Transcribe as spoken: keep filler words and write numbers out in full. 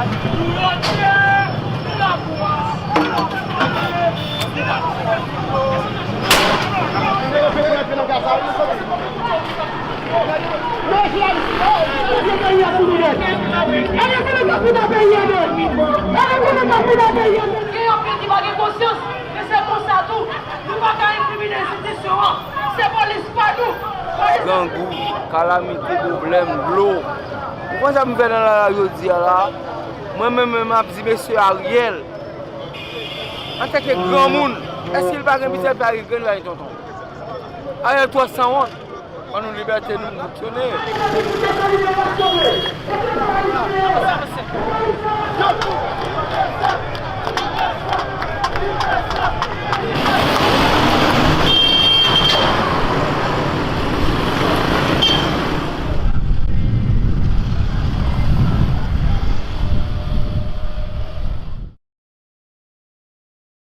Gen anpil ki pa gen konsyans, men se konsa tou. Nou pa ka enkrimine enstitisyon an. Se polis pa nou. Polis Grangou, kalamite, pwoblèm, dlo. Ou konn sa m fè nan lari jodi a la? Mwen menm, menm, m ap di mesye Ariel, antanke granmoun, èske l pa gen piti, l pa gen grann, l pa gen tonton? Ariel twò sanwont. Ban nou libète nou fonksyone.